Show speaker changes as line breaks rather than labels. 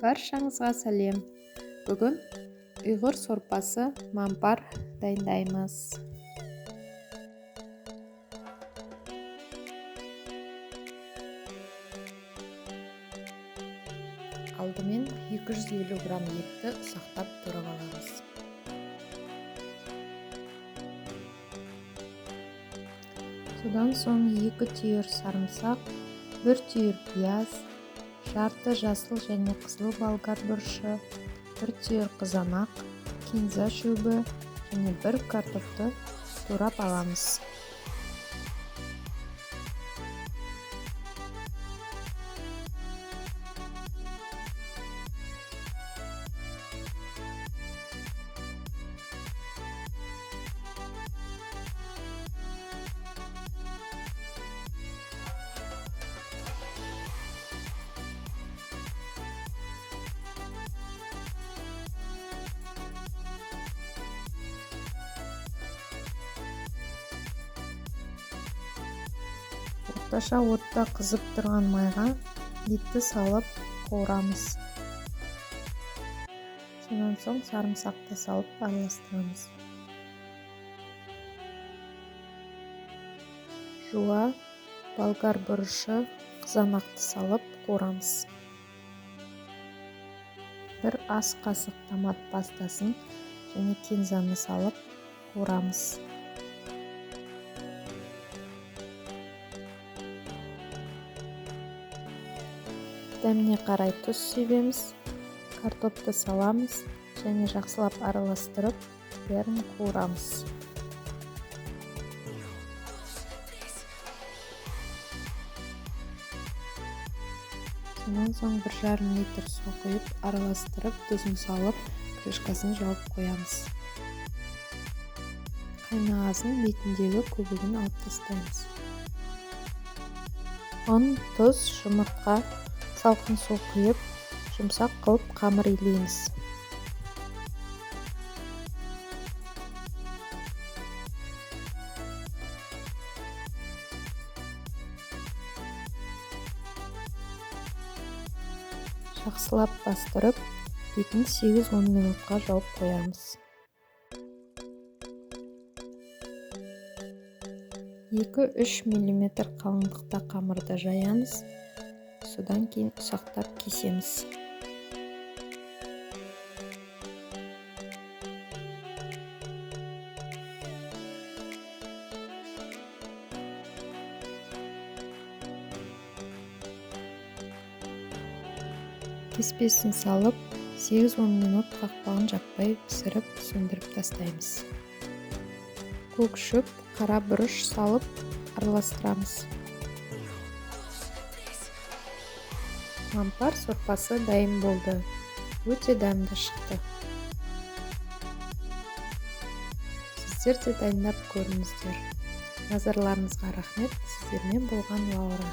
Баршаңызға сәлем. Бүгін ұйғыр сорпасы мампар дайындаймыз. Алдымен 250 грамм етті ұсақтап турап аламыз. Содан соң 2 түйір сарымсақ, 1 түйір пияз, жарты жасыл және қызыл болгар бұрышы, 1 түйір қызанақ, кинза шөбі және 1 картопты турап аламыз. Орташа отта қызып тұрған майға етті салып қуырамыз. Сонан соң сарымсақты салып араластырамыз. Жуа, болгар бұрышы, қызанақты салып қуырамыз. 1 ас қасық томат пастасын және кинзаны салып қуырамыз. Дәміне қарай тұз себеміз, картопты саламыз және жақсылап араластырып, бәрін қуырамыз. Сонан соң 1,5 литр су құйып, араластырып, тұзын салып, крышкасын жауып қоямыз. Қайнағасын бетіндегі көбігін алып тастаймыз. Ұн, тұз, жұмыртқа, салқын су құйып, жұмсақ қылып қамыр илейміз. Жақсылап бастырып, бетін 8-10 минутқа жауып қоямыз. 2-3 мм қалыңдықта қамырды жаямыз. Содан кейін ұсақтап кесеміз. Кеспесін салып, 8-10 минут қақпағын жаппай пісіріп, сөндіріп тастаймыз. Көк шөп, қара бұрыш салып араластырамыз. Мампар сорпасы дайын болды. Өте дәмді шықты. Сіздер де дайындап көріңіздер. Назарларыңызға рахмет. Сіздермен болған Лаура.